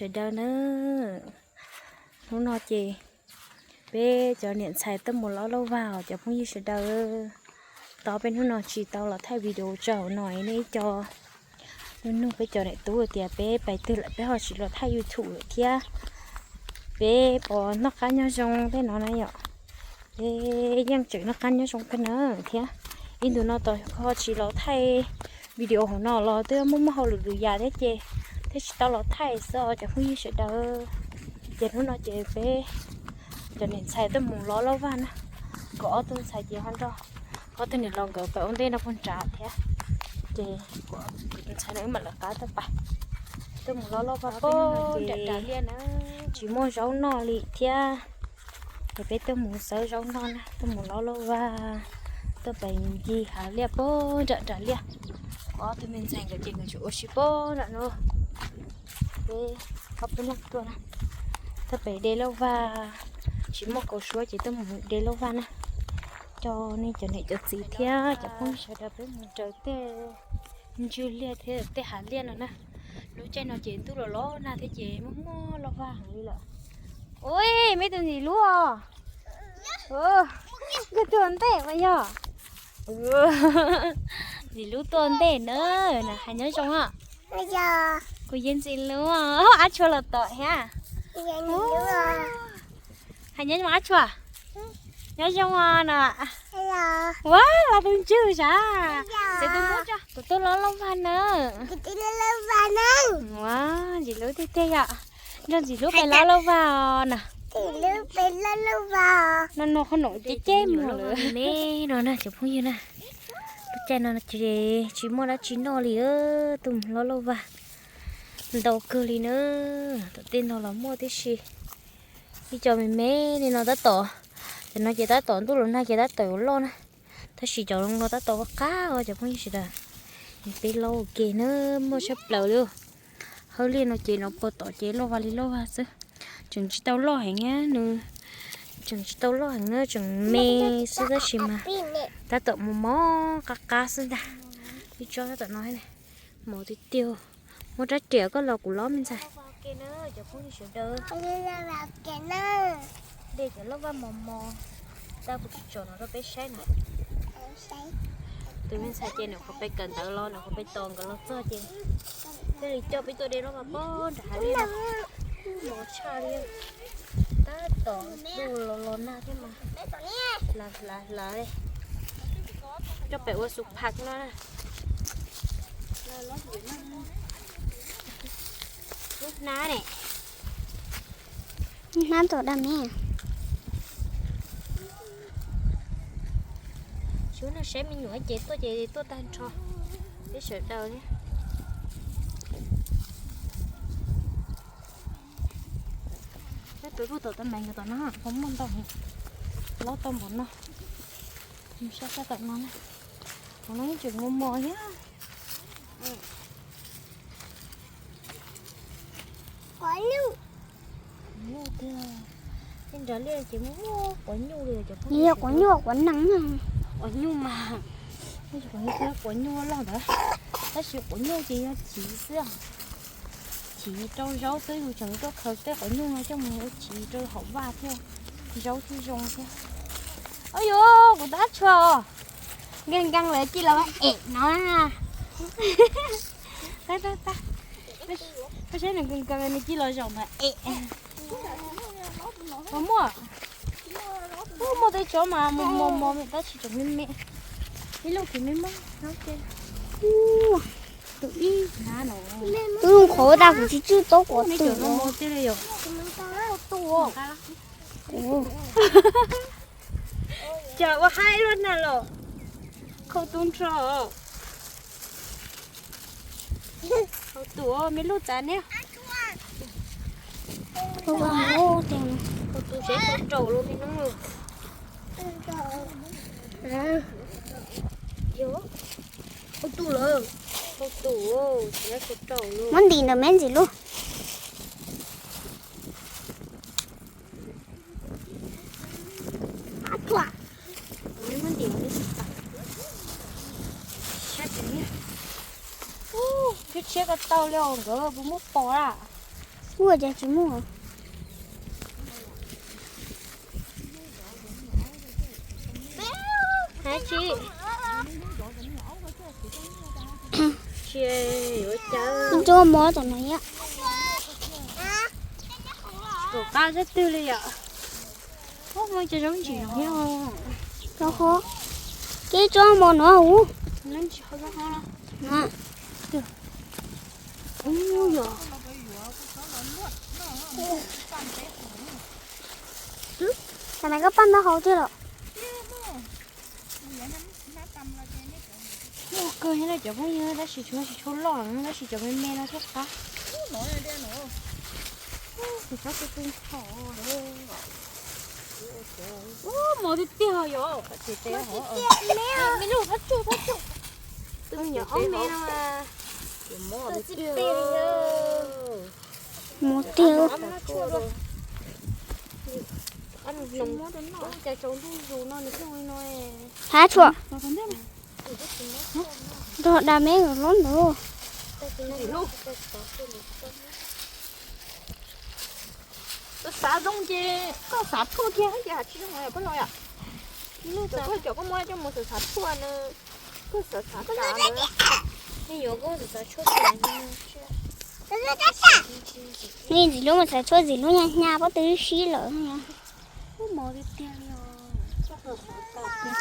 Sawv daws na, hnub no ces peb cov niam ntxhais tuaj mus lob lauj vag os cov phooj ywg sawv daws. Tos peb hnub no tsis tau los thaij video tso hauv no nej ib co nug nug peb cov niam tub tias peb pais twg lawm peb ho tsis los thaij YouTube lawm thiab. Peb puas noj qab nyob zoo tej no na yom? Peb yeej tseem noj qab nyob zoo kawg na thiab. Ib ntus no tos kho tsis los thaij video hauv no los twb muaj muaj hauj lwm lwm yam thiab ces thiaj tsis tau los thaij xwb os cov phooj ywg sawv daws. Ces hnub no ces peb cov niam ntxhais tuaj mus lob lauj vag na, nkawd ob tug ntxhais ces ho nrog ob tug niam laus nkawd pais ua ntej no puag nrad thiab. Ces kuv tus ntxhais no wb mam lawv qab tuaj pais, tuaj mus lob lauj vag pem nram liaj na, tsis muaj zaub noj li thiab. Ces peb tuaj mus xawb zaub noj na, tuaj mus lob lauj vag, tuaj pem ncig hav liaj pem nram nram liaj. Kuv ob tug me ntxhais nkawd ces nkawd tseem ua si pem nram no. Peb ob peb leeg tuaj na, tuaj pem de lauj vag, tsis muaj kaus suab ces tuaj mus de lauj vag na. Coj nej cov niam cov txiv thiab cov phooj ywg sawv daws peb mus raws tej ntswg liaj thiab tej hav liaj no na. Lub caij no ces ntuj los los nag thiab ces muaj muaj lauj vag heev li lawm. Ui, me tus ntxim hlub os. Koj tuaj ntej mas yog. Ntxim hlub tuaj ntej na, hais nyob zoo os. Kuv yog ntxim hlub, ab tshua los tom thiab. Hais nyob zoo ab tshua. Nyob zoo os no. Ua los tus ntswg sav. Txiav tus muab tso, kuv tuaj lob lauj vag na. Ua, ntxim hlub tiag tiag yom. Nrog ntxim hlub pais lob lauj vag os no. No no qhov no ceb ceb mus lawm me no na cov phooj ywg na. Lub caij no ces tsis muaj dab tsi noj li, tuaj mus lob lauj vag ntau kawg li na. Tom tej no los muaj tib si. Ib co me me li no tab tom, cov no ces tab tom ntuj los nag ces tab tom yuav loj na. Tab sis cov no tab tom ua qab os cov phooj ywg sawv daws. Peb laub ua ke na, muaj tshaj plaws li. Hawb liaj no ces no puag tom ces lauj vag li lauj vag xwb. Tseem tsis tau loj heev na, nws tseem tsis tau loj heev na, tseem me xwb tab sis mas tab tom mos mos qab qab xwb ntag. Ib tsob tab tom no mos tiag tiag. Muab rab riam koj los kuv lob me ntxhais. Cov phooj ywg sawv daws, de cov lauj vag mos mos, tau kuv tsom no rau peb saib na. Tus me ntxhais ces nws qhuav pem kawm ntawv los nws qhuav pem tos nkawd los txog ces thiaj li coj peb tuaj de lauj vag pem nram hav liaj no. Mos tshaj li, tab tom ntuj los los nag thiab mas hlav hlav hlav li. Coj pem ua xu phaj no. Lub hnab ne. Hnab tom dab me. Tsis ua no saib me nyuam ces tuaj ces tuaj tag nrho. Peb sawv daws thiab. Peb tus lub tom tau mees tom no ho muaj ntau heev, lob tau npaum no. Mus saib sab tom no na. Tom no yeej tseem mos mos thiab. Quav nyuj. Tej nrad liaj ces muaj quav nyuj li cov phooj ywg. Quav nyuj, quav nees. Quav nyuj mas, quav nyuj loj ntawd, tab sis quav nyuj ces yog chiv xwb. Chiv rau zaub xwb, yus tseem tuaj khaws tej quav nyuj no coj mus ua chiv rau hauv vaj thiaj zaub thiaj zoo thiab. Au yus, kuv tab tshua os. Nkees nkees lawm cia los em no. Koj saib nws nkees nkees nws cia los zaum mas em. Muaj, muaj tej tsob mas mos mos tab sis tseem me me. Ib lub tsis me me. Tus ib, tus qhov tag kuv tsis tswj tau kuv tus. Cas ua haib luaj na los. Khau tu nrho. Khau tu me lub txav ne. Khau tu seb khau raum los me nub. Khau tu lawm. Khau tu, seb khau raum los. Muab ntim ntawm me ntsis lub. Thiab tshiab ko taw li os nkawd puas muab pom a. Ua cas tsis muaj? Hab tsi? Tsis yuav cas. Tsuab mov tom no yom. Tus qab xab twg li yom. Ub, muaj cov zaub ntsim no thiab. Zaub qhob. Keb tsuab mov no ub. Ub yog. Tam no koj paj ntaub hau thiab los? Muaj kawg thiab cov phooj ywg, tab sis tsis muaj tsis tshua loj, tab sis cov me me no thiab qab. Tus tsob tu tu nthom. Ub, mos tiag tiag yom. Me lub thab tsuj thab tsuj. Tus me nyuam ob me no mas. Mos tiag. Cas tsaus ntuj zus no nws thiaj ua li no. Thab tshuam. Nrog da me hlob ntawd. Koj xav zoo ces koj xav tshuaj kiag ces hais tsis zoo os pab los yom. Koj cov koj muab coj mus xav xav tshuaj na, koj xav xav tas ntawd. Me nyuam koj xav xav tshuaj tas. Ntxim hlub mas xav tshuaj ntxim hlub nyaj hnyav pob tw sib lawm.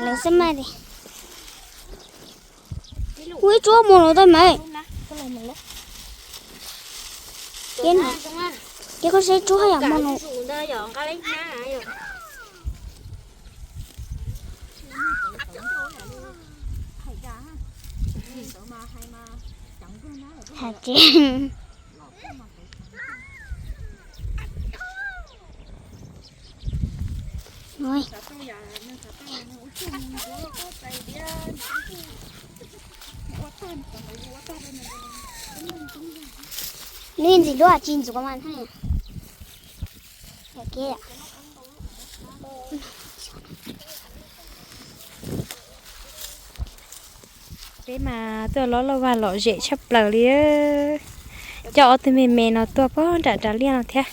Lawv xab maj tias, ua ib tsuab mos lus tau mas. Ces koj saib tsuab yam mos lus. Has tsev. Nws ntxim hlub tsis ntxuav mas. Peb mas tuaj lob lauj vag lom zem tshaj plaws li. Coj ob tug me me no tuaj pog nram nrad liaj no thiab.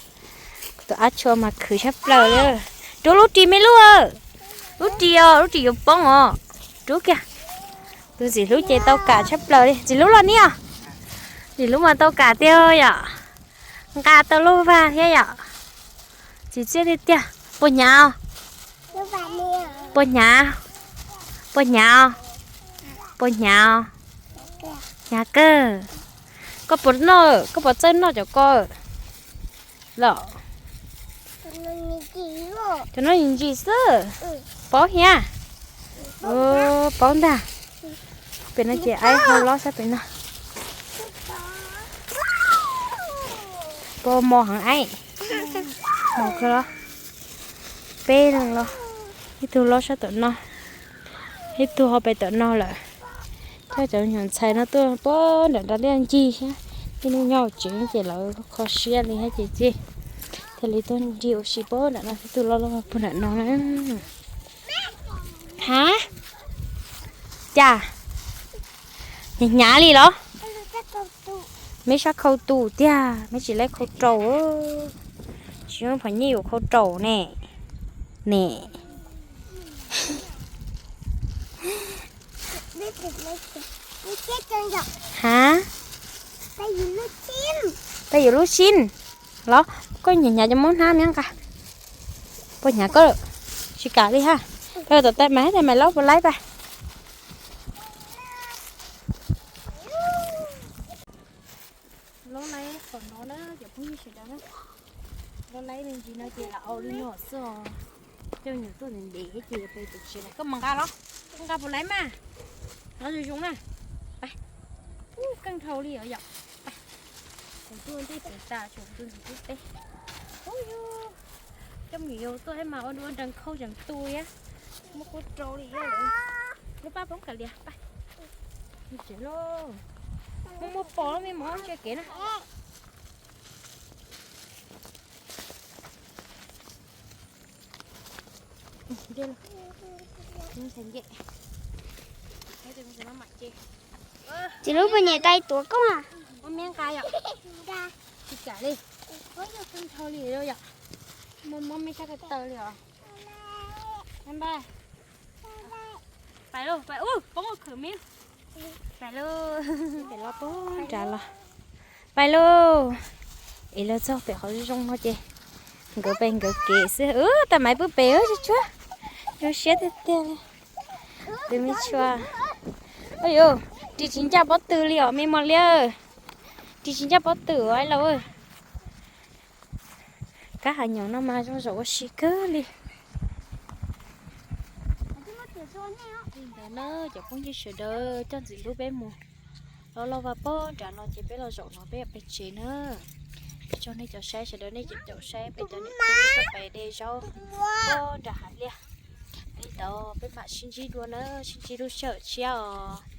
Kuv tus ab tshua mas khwv tshaj plaws li. Rub lub ris me lub, lub ris os, lub ris yuav poob os. Rub kiag. Tus ntxim hlub ces tau kam tshaj plaws li. Ntxim hlub los niam. Ntxim hlub mas tau kam tiag yom. Nqa tau lauj vag thiab yom. Txiv txiaj tiag tiag. Puas hnyav? Puas hnyav? Puas hnyav? Puas hnyav? Hnyav kawg. Koj puas noj, koj puas txawj noj cov ko los? Cov no ntsim xwb. Paub thiab? Paub ntag. Pem no ces aib hau lob sab pem no. Pab mos heev aib. Mos kawg los. Peb leeg los. Ib tug lob sab tom no, ib tug ho pem tom no lawm. Coj cov nyuam ntxhais no tuaj pog nram nrad liaj ncig thiab. Ib hnub nyob hauv tsev ces lawv kho siab li thiab ces thiaj li tuaj ncig ua si pog nram no, ib tug lob lob pog nram no na. Hab, cas hnyav hnyav li los? Meb sab khau tus tiag, meb tsis laib khau rau. Tsis muaj phom nyij yuav khau rau ne. Ne. Hab, peb yuav lub sib los, koj hnyav hnyav cov moob hnab meb nqa. Puas hnyav koj? Tsis kam li hab. Peb tom tas mas hab tas mas laub puas laib pas. Lob laib qhov no na cov phooj ywg sawv daws na. Lob laib me ntsis no ces lam ua li no xwb os. Coj nyuam tuaj ntev ntev thiab ces yuav pem tus tsev lawm. Koj mus nqa los, koj nqa puas laib mas. Nqa zoo zoo na. Pab. Ub, keej dhau li os yom. Pab. Kuv tuaj ntej pem tas tsuas tus ntxim hlub peb. Ub yug, coj me nyuam yaus tuaj thiab mas ua dua nrees khau tseem tu thiab. Muab khau rau li thiab lawm. Lub pab poob kav liam pab. Tsev lauj. Muaj muaj pos lub me mov ntsia kev na. Txiv lub puas nyem tais tuav koj? Muab miab nqa yom. Tsis kam li. Ua yog kawg nrho li yom. Mob mob me sab ko taw li os. Pais lauj, pais ub, poob khawm me. Pais lauj, pem los poob nrad los. Pais lauj. Es los txog pem qhov zoo no ces nkawd pem nkawd kev xwb. Ub, tau Maiv pw pem, tsuag tsuag, zoo siab tiag tiag li. Tus me tshua, ua yuv, ris tsis ncaj pob tw li os me mos liab. Ris tsis ncaj pob tw os lauj. Kab hav nyoos no mas zoo zaum ua si kawg li. Li ntawd na cov phooj ywg sawv daws, coj ntxim hlub peb mus loj loj vaj pob nram no ces peb los zaum no peb yuav pem tsev na. Peb tso nej cov saib sawv daws, nej cov caum saib peb cov niam tub tuaj pem de zaub pob nram hav liaj. Li ntawd peb mam sib ntsib dua na, sib ntsib lub sij hawm tshiab os.